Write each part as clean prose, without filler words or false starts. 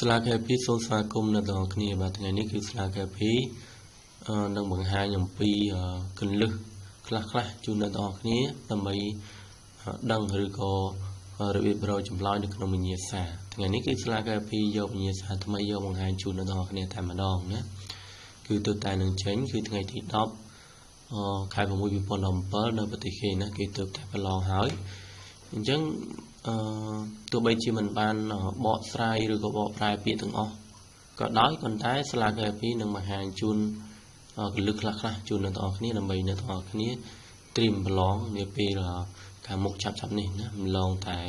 ស្លាកែពីសូមស្វាគមន៍អ្នកទាំងអស់គ្នាបាទថ្ងៃនេះគឺស្លាកែពីនឹងបង្ហាញអំពីគន្លឹះខ្លះៗជូនអ្នកទាំងអស់គ្នាដើម្បីដឹងឬក៏របៀបរកចម្លើយនៅក្នុងវិញ្ញាសាថ្ងៃនេះគឺស្លាកែពីយកវិញ្ញាសាថ្មីយកបង្ហាញជូនអ្នកទាំងអស់គ្នាតែម្ដងណាគឺទៅតែនឹងចេញគឺថ្ងៃទី10ខែ6 2017នៅប្រទេសគេណាគេទៅតែប្រឡងហើយអញ្ចឹងទោះបីជាមិនបានបកស្រាយឬក៏បកប្រែពាក្យទាំងអស់ក៏ដោយប៉ុន្តែស្លាកែពីនឹងបង្ហាញជូនកលឹះខ្លះៗជូនអ្នកទាំងអស់គ្នាដើម្បីអ្នកទាំងអស់គ្នាត្រៀមប្រឡងនាពេលខាងមុខឆាប់ៗនេះណាម្លងតែ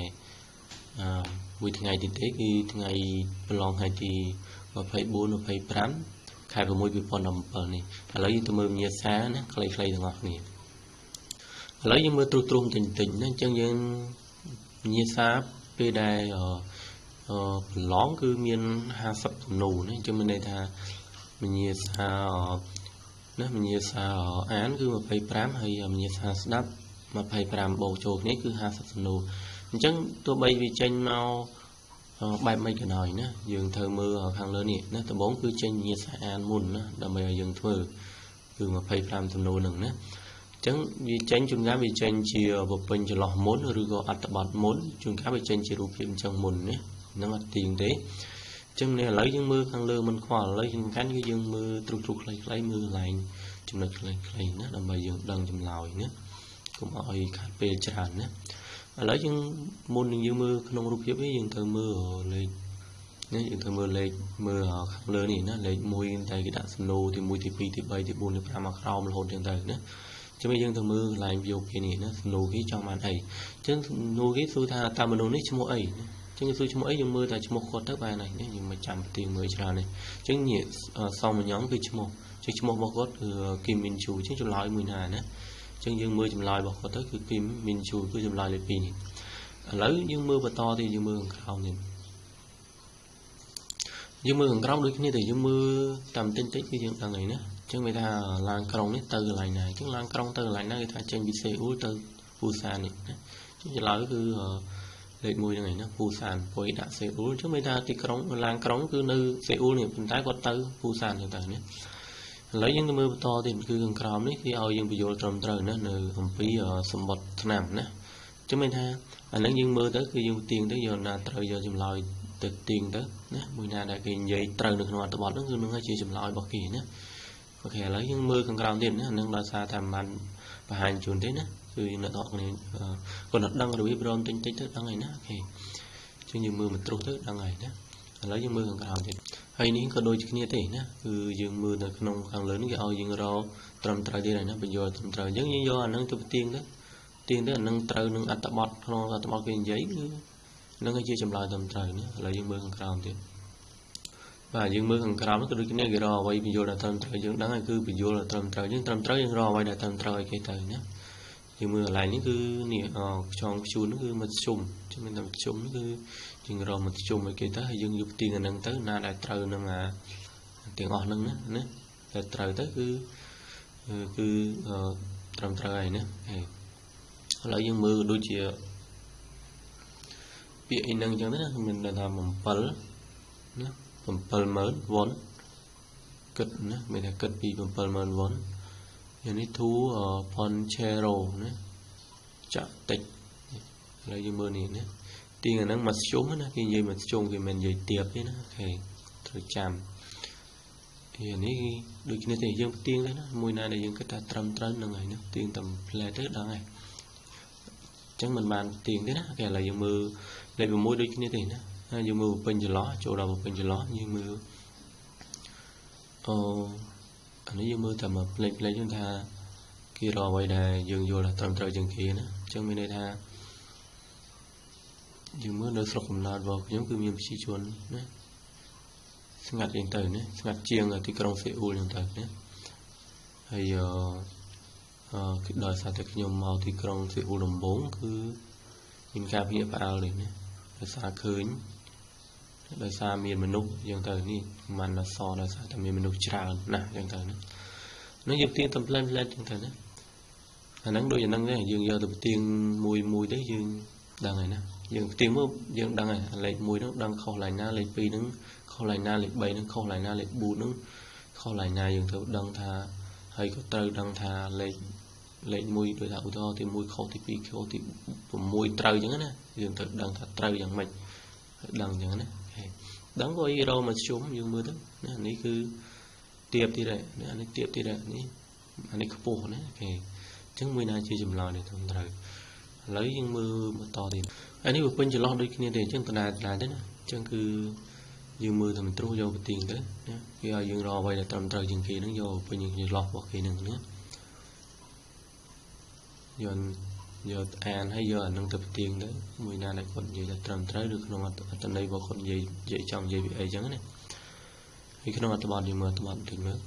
មួយថ្ងៃទៀតទេគឺថ្ងៃប្រឡងថ្ងៃទី24 25ខែ6 2017នេះឥឡូវយើងទៅមើលវិញ្ញាសាណាខ្លីៗទាំងអស់គ្នាឥឡូវយើងមើលត្រុសៗបន្តិចៗណាអញ្ចឹងយើងវិញ្ញាសាពេលដែលប្រឡងគឺមាន50សំណួរណាអញ្ចឹងមានន័យថាវិញ្ញាសាណាវិញ្ញាសាអានគឺ25ហើយវិញ្ញាសាស្ដាប់25បូកចូលគ្នាគឺ50សំណួរអញ្ចឹងទោះបីវាចេញមកបែបមិនក៏ដោយណាយើងត្រូវមើលខាងលើនេះណាដំបូងគឺចេញវិញ្ញាសាអានមុនណាដើម្បីឲ្យយើងធ្វើគឺ25សំណួរហ្នឹងណាអញ្ចឹងវាចេញជួនកាលវាចេញជាពពេញចន្លោះមុនឬក៏អត្ថបទមុនជួនកាលវាចេញជារូបភាពអញ្ចឹងមុនណាហ្នឹងអត់ទៀងទេអញ្ចឹងនេះឥឡូវយើងមើលខាងលើមិនខ្វល់ឥឡូវសំខាន់គឺយើងមើលទ្រុសៗខ្លីៗមើលកន្លែងចំណុចខ្លីៗណាដើម្បីយើងដឹងចម្លើយណាកុំឲ្យខាតពេលច្រើនណាឥឡូវយើងមុននឹងយើងមើលក្នុងរូបភាពនេះយើងត្រូវមើលលេខនេះយើងត្រូវមើលលេខមើលខាងលើនេះណាលេខ1តែគេដាក់សំណួរទី1ទី2ទី3ទី4ទី5មកក្រោមរហូតចឹងទៅណាចឹងយើងត្រូវមើលកន្លែងយកគេនេះណាសំណួរគេចង់បានអីចឹងសំណួរគេសួរថាតើមនុស្សនេះឈ្មោះអីណាចឹងគេសួរឈ្មោះអីយើងមើលតែឈ្មោះគាត់ទៅបានហើយណាយើងមិនចាំផ្ទៀងមើលច្រើនទេចឹងនេះសំញងគឺឈ្មោះចឹងឈ្មោះរបស់គាត់គឺគីមមីនជូចឹងចម្លើយមួយណាណាចឹងយើងមើលចម្លើយរបស់គាត់ទៅគឺគីមមីនជូគឺចម្លើយលេខ2នេះឥឡូវយើងមើលបន្តទៀតយើងមើលខាងក្រោមនេះយើងមើលខាងក្រោមដូចគ្នាតែយើងមើលតាមតិចតិចគឺយើងដឹងហើយណាចឹងវាថាឡើងក្រុងនេះទៅកន្លែងណាចឹងឡើងក្រុងទៅកន្លែងណាគេថាចេញពីសេអ៊ូលទៅពូសាននេះណាចឹងចម្លើយគឺលេខ1ហ្នឹងឯណាពូសានពុយដាក់សេអ៊ូលចឹងមានថាទីក្រុងឡើងក្រុងគឺនៅសេអ៊ូលនេះប៉ុន្តែគាត់ទៅពូសានចឹងទៅណាឥឡូវយើងទៅមើលបន្តទៀតគឺខាងក្រោមនេះគេឲ្យយើងបញ្យល់ត្រឹមត្រូវណានៅអំពីសម្បត្តិឆ្នាំណាចឹងមានថាអានឹងយើងមើលទៅគឺយើងទៀងទៅយកណាត្រូវយកចម្លើយទៅទៀងទៅណាមួយណាដែលគេនិយាយត្រូវនៅក្នុងអត្ថបទហ្នឹងគឺនឹងជាចម្លើយរបស់គេណាអូខេឥឡូវយើងមើលខាងក្រោមទៀតណាអានឹងដោយសារតែមិនបង្ហាញជូនទេណាគឺអ្នកទាំងអស់គ្នាគាត់ដឹងរបៀបរំតិចតិចទៅដឹងហើយណាអូខេចឹងយើងមើលមកត្រុសទៅដឹងហើយណាឥឡូវយើងមើលខាងក្រោមទៀតហើយនេះក៏ដូចគ្នាទេណាគឺយើងមើលនៅក្នុងខាងលើនេះគេឲ្យយើងរកត្រឹមត្រូវទៀតហើយណាបញ្យល់ត្រឹមត្រូវអញ្ចឹងយើងយកអានឹងទៅទៀងទៅទៀងទៅអានឹងត្រូវនឹងអត្ថបទក្នុងអត្ថបទគេនិយាយគឺនឹងជាចម្លើយត្រឹមត្រូវណាឥឡូវយើងមើលខាងក្រោមទៀតបាទយើងមើលខាងក្រោមក៏ដូចគ្នាគេរកអ្វីបញ្យល់ដែលត្រឹមត្រូវយើងដឹងហើយគឺបញ្យល់ដែលត្រឹមត្រូវយើងត្រឹមត្រូវយើងរកអ្វីដែលត្រឹមត្រូវឲ្យគេទៅណាយើងមើលកន្លែងនេះគឺនេះខ្យងខ្ជូនគឺមធ្យមចាំមានតែមធ្យមគឺយើងរកមធ្យមឲ្យគេទៅហើយយើងយកទៀងអានឹងទៅណាដែលត្រូវនឹងអាទាំងអស់ហ្នឹងណាណាដែលត្រូវទៅគឺគឺត្រឹមត្រូវហើយណាឥឡូវយើងមើលដូចជាពាក្យអីហ្នឹងអញ្ចឹងណាមានថា7ណា70000វ៉ុនគិតណាមានថាគិតពី70000វ៉ុនយ៉ាងនេះ to Ponchero ណាចាក់តិចឥឡូវយើងមើលនេះណាទៀងអាហ្នឹងមកជុំណាគេនិយាយមកជុំគេមិននិយាយទៀបទេណាអូខេត្រូវចាំនេះដូចគ្នាទេយើងទៀងទៅណាមួយណាដែលយើងគិតថាត្រឹមត្រូវហ្នឹងហើយណាទៀងតែផ្លែទៅដឹងហើយអញ្ចឹងមិនបានទៀងទេណាគេឥឡូវយើងមើលលេខ6ដូចគ្នាទេណាយើងមើលពេញចន្លោះចូលដល់ពេញចន្លោះយើងមើលអូអានេះយើងមើលតែមកផ្លេចផ្លេចហ្នឹងថាគេរកអ្វីដែលយើងយល់ថាត្រឹមត្រូវជាងគេណាអញ្ចឹងមានន័យថាយើងមើលនៅស្រុកកំណើតរបស់ខ្ញុំគឺមានប្រជាជនណាស្ងាត់ជាងទៅណាស្ងាត់ជាងទីក្រុងសេអ៊ូលចឹងទៅណាហើយគឺដោយសារតែខ្ញុំមកទីក្រុងសេអ៊ូលដំបូងគឺមានការភ្ញាក់ផ្អើលនេះណាដោយសារឃើញដោយសារមានមនុស្សយ៉ាងទៅនេះមិនអសដោយសារតែមានមនុស្សច្រើនណាស់យ៉ាងទៅណានឹងយើងទៀងតំផ្លែផ្លែចឹងទៅណាអាហ្នឹងដូចអាហ្នឹងទេយើងយកទៅទៀងមួយមួយទៅយើងដឹងហើយណា យើងផ្ទៀងមើលយើងដឹងហើយលេខ1ហ្នឹងដឹងខុសឡើយណាលេខ2ហ្នឹងខុសឡើយណាលេខ3ហ្នឹងខុសឡើយណាលេខ4ហ្នឹងខុសឡើយណាយើងត្រូវដឹងថាហើយក៏ត្រូវដឹងថាលេខ1ដូចថាឧទាហរណ៍ទី1ខុសទី2ខុសទី6ត្រូវអញ្ចឹងណាយើងត្រូវដឹងថាត្រូវយ៉ាងម៉េចហើយដឹងអញ្ចឹងណាដឹងក៏យរមកជុំយើងមើលទៅណានេះគឺទៀបទៀតហើយនេះទៀបទៀតហើយនេះអានេះខ្ពស់ណាគេអញ្ចឹងមួយណាជាចម្លើយនេះត្រឹមត្រូវឥឡូវយើងមើលបន្តទៀតអានេះវាពេញចន្លោះដូចគ្នាទេអញ្ចឹងដដែលទេណាអញ្ចឹងគឺយើងមើលតែមិនត្រួសយកទៅទៀងទៅណាគេឲ្យយើងរកអ្វីដែលត្រឹមត្រូវជាងគេហ្នឹងយកពេញចន្លោះរបស់គេហ្នឹងណាយកអានហើយយកអានឹងទៅផ្ទៀងទៅមួយណាដែលគាត់និយាយថាត្រឹមត្រូវឬក្នុងអត្ថន័យរបស់គាត់និយាយចង់និយាយពីអីចឹងណាហើយក្នុងអត្ថបទយើងមើលអត្ថបទបន្តិចមើល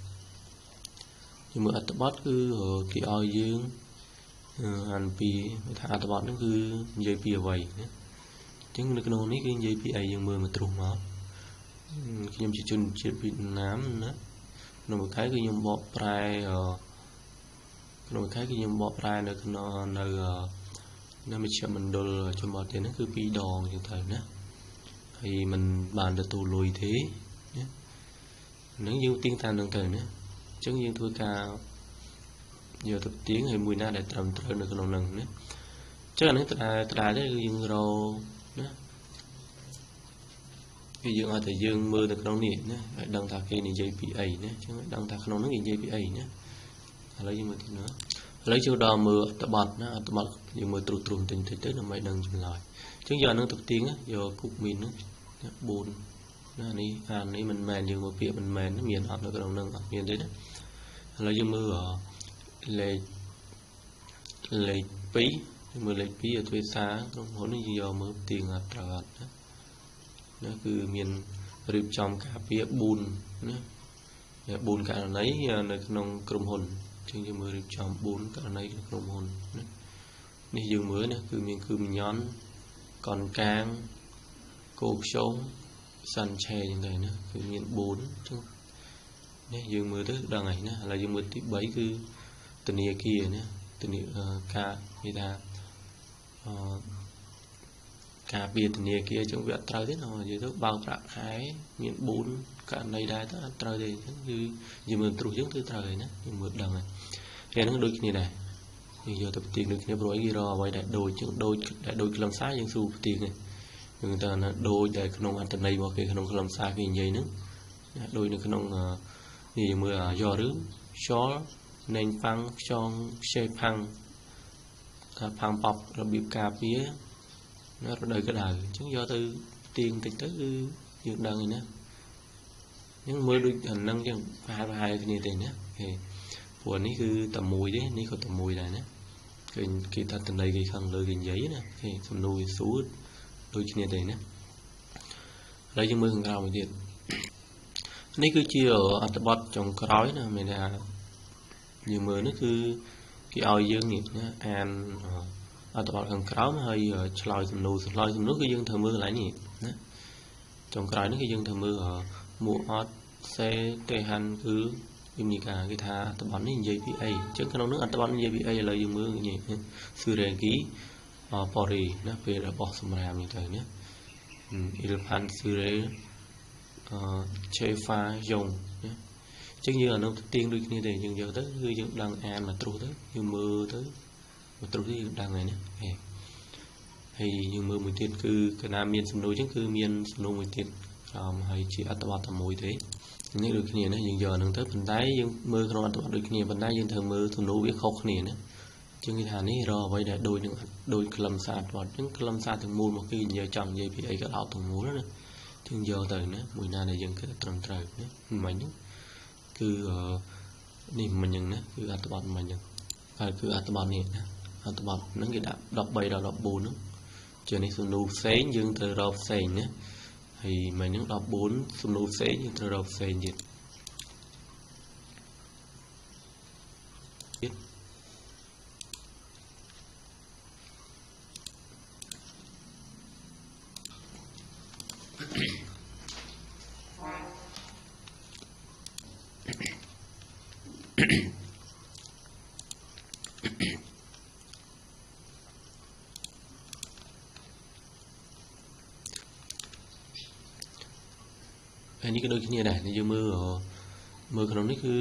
យើងមើលអត្ថបទគឺគេឲ្យយើងអានពីថាអត្ថបទហ្នឹងគឺនិយាយពីអ្វីណាអញ្ចឹងនៅក្នុងនេះគឺនិយាយពីអីយើងមើលមកត្រុសមកខ្ញុំជាជនជាតិវៀតណាមណាក្នុងមួយខែគឺខ្ញុំបកប្រែក្នុងមួយខែគឺខ្ញុំបកប្រែនៅក្នុងនៅមជ្ឈមណ្ឌលជនបរទេសហ្នឹងគឺ2ដងអញ្ចឹងទៅណាហើយมันបានទទួលលុយទេណាហ្នឹងយើងទៀងតាមហ្នឹងទៅណាអញ្ចឹងយើងធ្វើការយកទៅទៀងហើយមួយណាដែលត្រឹមត្រូវនៅក្នុងហ្នឹងណាអញ្ចឹងអានេះដដែលទេគឺយើងរកណាគឺយើងឲ្យតែយើងមើលនៅក្នុងនេះណាឲ្យដឹងថាគេនិយាយពីអីណាអញ្ចឹងឲ្យដឹងថាក្នុងហ្នឹងគេនិយាយពីអីណាឥឡូវយើងមើលទីណាឥឡូវចូលដល់មើលអត្ថបទណាអត្ថបទយើងមើលត្រុសបន្តិចទៅដើម្បីដឹងចម្លើយអញ្ចឹងយកអានឹងទៅទៀងយកគុកមីនហ្នឹង4ណានេះអានេះមិនមែនយើងមើលពាក្យមិនមែនមានអត់នៅក្នុងហ្នឹងអត់មានទេណាឥឡូវយើងមើលលេខ2មើលលេខ2ឲ្យទ្វេសាក្រុមហ៊ុននេះយើងយកមើលទៀងអត់ត្រូវអត់ណាណាគឺមានរៀបចំការពារ4ណា4ករណីនៅក្នុងក្រុមហ៊ុនជាងយើងមើលរៀបចំ4ករណីក្នុងក្រុមហ៊ុនណានេះយើងមើលណាគឺមានគឺមញ៉ាន់កនកាងគោខ្យងសាន់ឆេអញ្ចឹងទៅណាគឺមាន4អញ្ចឹងនេះយើងមើលទៅដឹងហើយណាឥឡូវយើងមើលទី3គឺធនាគារណាធនាការនិយាយថាការពារធនាគារអញ្ចឹងវាអត់ត្រូវទេណានិយាយទៅបើកប្រាក់ខែមាន4ករណីដែរទៅអត់ត្រូវទេអញ្ចឹងគឺយើងមើលត្រុសយើងគឺត្រូវហើយណាយើងមើលដឹងហើយហើយហ្នឹងដូចគ្នាដែរយើងយកទៅផ្ទៀងដូចគ្នាព្រោះអីគេរកអ្វីដែលដូចជាងដូចដែលដូចខ្លឹមសារយើងស៊ូផ្ទៀងហ្នឹងយើងទៅណាដូចដែលក្នុងអត្ថន័យរបស់គេក្នុងខ្លឹមសារគេនិយាយហ្នឹងដូចនៅក្នុងនេះយើងមើលយករឿងឆលណេងប៉ាំងខ្យងខ្ចីផាំងថាផាំងប៉ប់របៀបការពារណារដូវក្តៅអញ្ចឹងយកទៅទៀងតិចទៅគឺយើងដឹងហើយណាអញ្ចឹងមើលដូចអាហ្នឹងអញ្ចឹងប្រហែលគ្នាទេណាគេព្រោះនេះគឺតែមួយទេនេះក៏តែមួយដែរណាគេគេថាតន័យគេខាងលើគេនិយាយណាគេសំណួរវាសួរដូចគ្នាទេណាឥឡូវយើងមើលខាងក្រោមមួយទៀតនេះគឺជាអត្ថបទចុងក្រោយណាមានថាយើងមើលនេះគឺគេឲ្យយើងនេះណាអានអត្ថបទខាងក្រោមហើយឆ្លើយសំណួរឆ្លើយសំណួរគឺយើងត្រូវមើលកន្លែងនេះណាចុងក្រោយនេះគឺយើងត្រូវមើលមួអត់សេតេហាន់គឺយមនីកាគេថាអត្ថបទនេះនិយាយពីអីអញ្ចឹងក្នុងនោះអត្ថបទនិយាយពីអីឥឡូវយើងមើលនេះស៊ូរ៉េគីប៉ូរីណាពេលរបស់សម្រាមនេះទៅណាអ៊ីលផាន់ស៊ូរ៉េឆេហ្វាយ៉ុងណាអញ្ចឹងយើងអានោះទៀងដូចគ្នាទេយើងយកទៅគឺយើងដឹងអានមកត្រុសទៅយើងមើលទៅមកត្រុសទៅយើងដឹងហើយណាហើយយើងមើលមួយទៀតគឺកាលណាមានសំណួរអញ្ចឹងគឺមានសំណួរមួយទៀតក្រោមហើយជាអត្ថបទតែមួយទេនេះដូចគ្នាណាយើងយកអានឹងទៅប៉ុន្តែយើងមើលក្នុងអត្ថបទដូចគ្នាប៉ុន្តែយើងត្រូវមើលសំណួរវាខុសគ្នាណាអញ្ចឹងគេថានេះរកអ្វីដែលដូចនឹងដូចខ្លឹមសារអត្ថបទអញ្ចឹងខ្លឹមសារទាំងមូលមកគេនិយាយចង់និយាយពីអីក៏ដោយទាំងមូលណាយើងយកទៅណាមួយណាដែលយើងគិតត្រឹមត្រូវណាមិញហ្នឹងគឺនេះមិញហ្នឹងណាគឺអត្ថបទមិញហ្នឹងហើយគឺអត្ថបទនេះណាអត្ថបទហ្នឹងគេដាក់13ដល់14ហ្នឹងជានេះសំណួរផ្សេងយើងត្រូវរកផ្សេងណាហើយមិញហ្នឹង14សំណួរផ្សេងយើងត្រូវរកផ្សេងទៀត ហើយនេះក៏ដូចគ្នាដែរយើងមើលមើលក្នុងនេះគឺ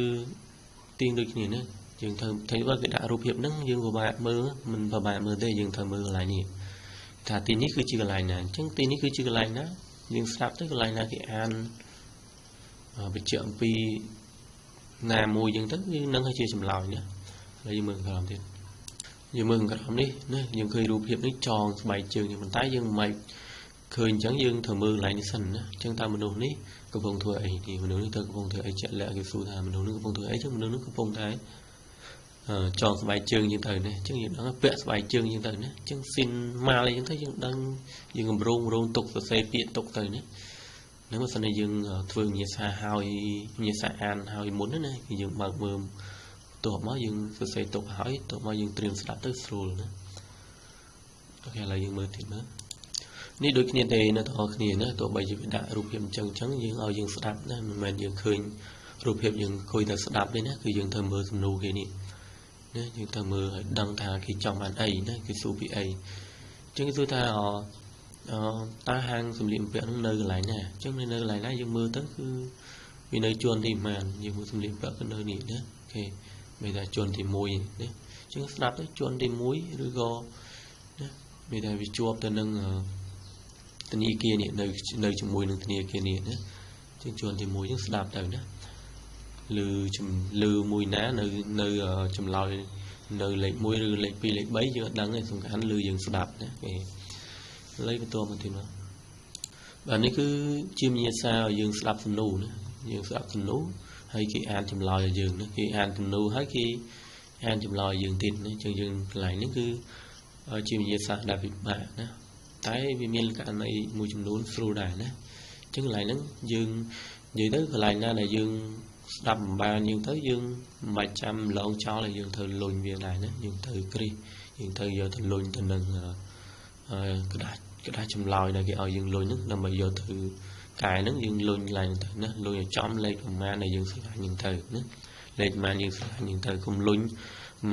ទៀងដូចគ្នាណាយើងត្រូវthấyបើគេដាក់រូបភាពហ្នឹងយើងពិបាកមើលមិនពិបាកមើលទេយើងត្រូវមើលកន្លែងនេះថាទីនេះគឺជាកន្លែងណាអញ្ចឹងទីនេះគឺជាកន្លែងណាយើងស្ដាប់ទៅកន្លែងណាគេអានបញ្ជាក់អំពីណាមួយអញ្ចឹងទៅគឺនឹងឲ្យជាចម្លើយណាហើយយើងមើលក្រោមទៀតយើងមើលក្រោមនេះណាយើងឃើញរូបភាពនេះចងស្បែកជើងប៉ុន្តែយើងមិនឃើញអញ្ចឹងយើងត្រូវមើលកន្លែងនេះសិនណាអញ្ចឹងតើមនុស្សនេះកំពុងធ្វើអីនេះមនុស្សនេះទៅកំពុងធ្វើអីជាក់លាក់គេសួរថាមនុស្សនេះកំពុងធ្វើអីចឹងមនុស្សនេះកំពុងតែចងស្បែកជើងយើងទៅណាអញ្ចឹងយើងដឹងពាក់ស្បែកជើងយើងទៅណាអញ្ចឹងស៊ីនម៉ាល់អីចឹងទៅយើងដឹងយើងកម្រងរងទុកសរសេរពាក្យទុកទៅណាហ្នឹងបើសិនជាយើងធ្វើញាសាហើយញាសាអានហើយមុនណាគឺយើងបើកមើលទោះមកយើងសរសេរទុកហើយទោះមកយើងត្រៀមស្ដាប់ទៅស្រួលណាអូខេឥឡូវយើងមើលទៀតមើលនេះដូចគ្នាទេនៅទាំងអស់គ្នាណាទោះបីជាវាដាក់រូបភាពអញ្ចឹងអញ្ចឹងយើងឲ្យយើងស្ដាប់ណាមិនមែនយើងឃើញរូបភាពយើងអង្គុយតែស្ដាប់ទេណាគឺយើងត្រូវមើលសំណួរគេនេះណាយើងត្រូវមើលឲ្យដឹងថាគេចង់បានអីណាគេសួរពីអីអញ្ចឹងគេសួរថាតើហាងសម្លៀកបំពាក់នោះនៅកន្លែងណាអញ្ចឹងនៅកន្លែងណាយើងមើលទៅគឺវានៅជាន់ទីប៉ុន្មានយើងមើលសម្លៀកបំពាក់គឺនៅនេះណាអូខេមានថាជាន់ទី1ណាអញ្ចឹងស្ដាប់ទៅជាន់ទី1ឬក៏ណាមានថាវាជាប់ទៅនឹងធនាគារនេះនៅជាមួយនឹងធនាគារនេះណាជាងជាន់ទី1យើងស្ដាប់ទៅណាឬមួយណានៅចម្លើយនៅលេខ1ឬលេខ2លេខ3យើងអត់ដឹងទេសំខាន់ឬយើងស្ដាប់ណាគេលេខបន្តមកទៀតមកបាទនេះគឺជាវិញ្ញាសាឲ្យយើងស្ដាប់សំណួរណាយើងស្ដាប់សំណួរហើយគេអានចម្លើយឲ្យយើងណាគេអានសំណួរហើយគេអានចម្លើយឲ្យយើងទៀតណាអញ្ចឹងយើងកន្លែងនេះគឺជាវិញ្ញាសាដែលពិបាកណាតែវាមានករណីមួយចំនួនស្រួលដែរណាអញ្ចឹងកន្លែងហ្នឹងយើងនិយាយទៅកន្លែងណាដែលយើងស្ដាប់មិនបានយើងទៅយើងមិនបាច់ចាំឡងចោលឲ្យយើងត្រូវលុញវាដែរណាយើងត្រូវគ្រីសយើងត្រូវយកទៅលុញទៅនឹងក្តារចម្លើយដែលគេឲ្យយើងលុញហ្នឹងដើម្បីយកទៅកែហ្នឹងយើងលុញឡើងទៅណាលុញឲ្យចំលេខប្រមាណដែលយើងស្រឡាញ់យើងទៅណាលេខប្រមាណយើងស្រឡាញ់យើងទៅកុំលុញ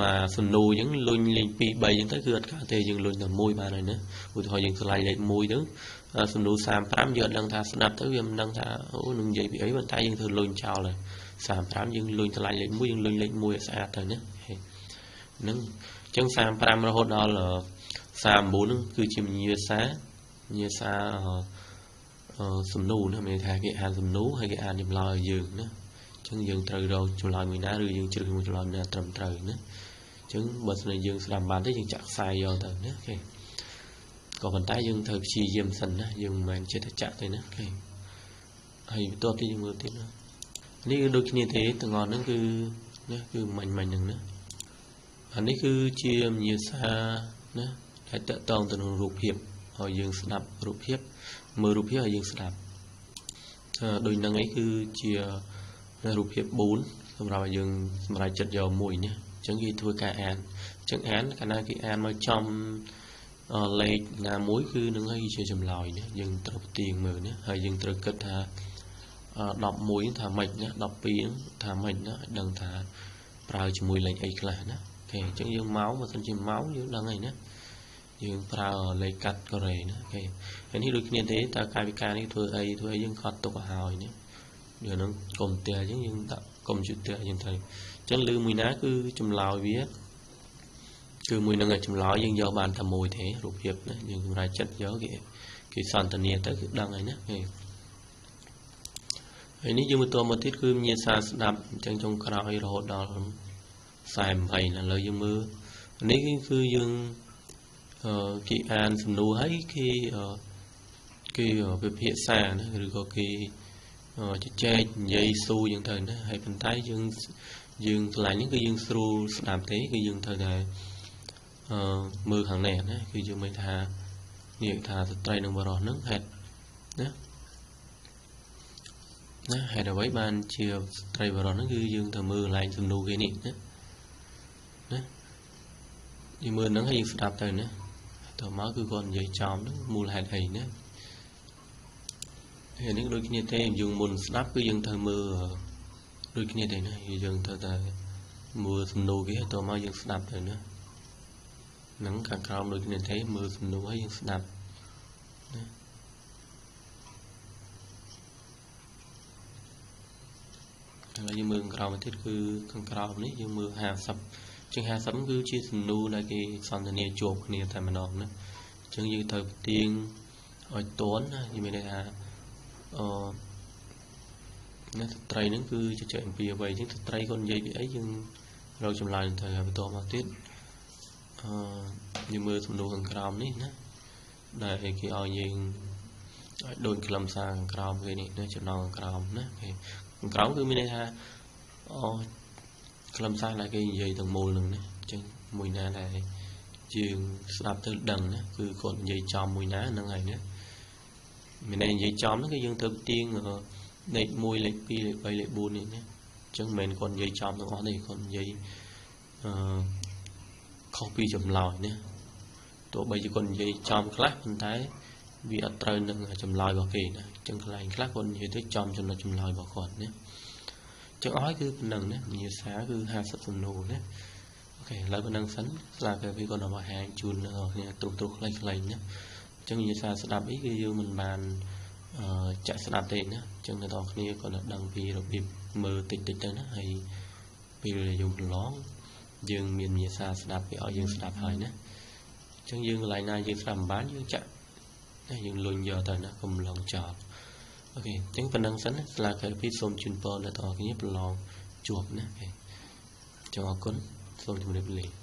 មកសំណួរអញ្ចឹងលុញលេខ2 3អញ្ចឹងទៅគឺអត់កើតទេយើងលុញតែមួយបានហើយណាឧទាហរណ៍យើងស្រឡាញ់លេខ1ទៅសំណួរ35យើងអត់ដឹងថាស្ដាប់ទៅវាមិនដឹងថាអូនឹងនិយាយពីអីប៉ុន្តែយើងធ្វើលុញចោលហើយ35យើងលុញស្រឡាញ់លេខ1យើងលុញលេខ1ឲ្យស្អាតទៅណាហ្នឹងអញ្ចឹង35រហូតដល់39ហ្នឹងគឺជាញាសាសំណួរណាមានថាគេអានសំណួរហើយគេអានចម្លើយឲ្យយើងណាអញ្ចឹងយើងត្រូវរកចម្លើយមួយណាឬយើងជ្រើសមួយចម្លើយណាត្រឹមត្រូវណាអញ្ចឹងបើស្នេហ៍យើងស្ដាប់បានទេយើងចាក់ខ្សែយកទៅណាអូខេក៏ប៉ុន្តែយើងត្រូវព្យាយាមសិនណាយើងមិនមែនចេះតែចាក់ទេណាអូខេហើយបន្ទាប់ទៀតយើងមើលទៀតណានេះគឺដូចគ្នាទេទាំងអស់ហ្នឹងគឺណាគឺមាញ់ហ្នឹងណាអានេះគឺជាញាសាណាដែលតកតងទៅនឹងរូបភាពឲ្យយើងស្ដាប់រូបភាពមើលរូបភាពឲ្យយើងស្ដាប់ដូចហ្នឹងឯងគឺជារូបភាព4សម្រាប់ឲ្យយើងសម្រាប់ចិត្តយកមួយណាអញ្ចឹងគេធ្វើការអានអញ្ចឹងអានកាលណាគេអានមកចំលេខណាមួយគឺនឹងហើយជាចម្លើយណាយើងត្រូវផ្ទៀងមើលណាហើយយើងត្រូវគិតថា11ថាម៉េចណា12ថាម៉េចណាឲ្យដឹងថាប្រើជាមួយលេខអីខ្លះណាអូខេអញ្ចឹងយើងមកបើសិនជាមកយើងដឹងហើយណាយើងប្រើលេខកាត់កូរ៉េណាអូខេហើយនេះដូចគ្នាទេតើកាយវិការនេះធ្វើអីយើងខត់ទុកឲ្យហើយណាយើងនឹងកុំផ្ទះអញ្ចឹងយើងដាក់កុំព្យូទ័រអញ្ចឹងទៅអញ្ចឹងឮមួយណាគឺចម្លើយវាគឺមួយនឹងចម្លើយយើងយកបានតែមួយទេរូបភាពណាយើងសម្រាប់ចិត្តយកគេសន្ទនាទៅគឺដឹងហើយណាអូខេហើយនេះយើងបន្តមកទៀតគឺញាសាស្ដាប់អញ្ចឹងចុងក្រោយរហូតដល់48ឥឡូវយើងមើលនេះគឺយើងគេអានសំណួរហើយគេពិភាក្សាណាឬក៏គេជជែកនិយាយស៊ូយ៉ាងទៅណាហើយប៉ុន្តែយើងកន្លែងនេះគឺយើងស្រួលស្ដាប់ទេគឺយើងត្រូវតែមើលខាងនេះណាគឺយើងមិនថានេះថាស្ត្រីនិងបុរសហ្នឹងហេតុណាណាហេតុអ្វីបានជាស្ត្រីបុរសហ្នឹងគឺយើងត្រូវមើលកន្លែងសំណួរគេនេះណាណាយើងមើលហ្នឹងហើយយើងស្ដាប់ទៅណាតមកគឺគាត់និយាយចំហ្នឹងមូលហេតុអីណាហើយនេះដូចគ្នាទេយើងមុនស្ដាប់គឺយើងត្រូវមើលដូចគ្នាទេណាយើងត្រូវតែមើលសំណួរគេហើយតមកយើងស្ដាប់ទៅណាហ្នឹងខាងក្រោមដូចគ្នាទេមើលសំណួរហើយយើងស្ដាប់ណា ឡូវយើងមើលខាងក្រោមទៀតគឺខាងក្រោមនេះយើងមើល50ជាង50គឺជាសំណួរដែលគេសន្ទនាជួបគ្នាតែម្ដងណាអញ្ចឹងយើងត្រូវផ្ទៀងឲ្យតន់ណានិយាយមានន័យថាអឺណាស្ត្រីហ្នឹងគឺជជែកអំពីអ្វីអញ្ចឹងស្ត្រីគាត់និយាយពីអីយើងរកចម្លើយទៅហើយបន្តមកទៀតអឺយើងមើលសំណួរខាងក្រោមនេះណាដែលគេឲ្យយើងឲ្យដូចខ្លឹមសារខាងក្រោមគេនេះណាចំណងខាងក្រោមណាគេខាងក្រោមគឺមានន័យថាអូខ្លឹមសារដែលគេនិយាយទាំងមូលនឹងណាអញ្ចឹងមួយណាដែលយើងស្ដាប់ទៅដឹងណាគឺគាត់និយាយចំមួយណាហ្នឹងហើយណាមានន័យនិយាយចំហ្នឹងគឺយើងត្រូវទៀងលេខ1លេខ2លេខ3លេខ4នេះណាអញ្ចឹងមិនមែនគាត់និយាយចំទាំងអស់ទេគាត់និយាយអឺខុសពីចម្លើយណាទោះបីជាគាត់និយាយចំខ្លះប៉ុន្តែវាអត់ត្រូវនឹងចម្លើយរបស់គេណាអញ្ចឹងកន្លែងខ្លះគាត់និយាយទៅចំចំណុចចម្លើយរបស់គាត់ណាអញ្ចឹងអស់ហើយគឺប៉ុណ្ណឹងណាវិញ្ញាសាគឺ50សំណួរណាអូខេឥឡូវប៉ុណ្ណឹងសិនស្លាកពីគាត់នឹងបង្ហាញជូនអ្នកគ្នាទ្រុសទ្រុសខ្លីៗណាអញ្ចឹងវិញ្ញាសាស្ដាប់អីគឺយើងមិនបានចាក់ស្ដាប់ទេណាអញ្ចឹងអ្នកនរគ្នាគាត់នឹងដឹងពីរបៀបមើលតិចតិចទៅណាហើយពេលយើងប្រឡងយើងមានវិញ្ញាសាស្ដាប់គេឲ្យយើងស្ដាប់ហើយណាអញ្ចឹងយើងកន្លែងណាយើងស្ដាប់មិនបានយើងចាក់យើងលុញយកទៅណាកុំឡងចោលអូខេអញ្ចឹងប៉ុណ្ណឹងសិនស្លាកពីសូមជូនពរអ្នកទាំងអស់គ្នាប្រឡងជាប់ណាអូខេចង់អរគុណសូមជម្រាបលា។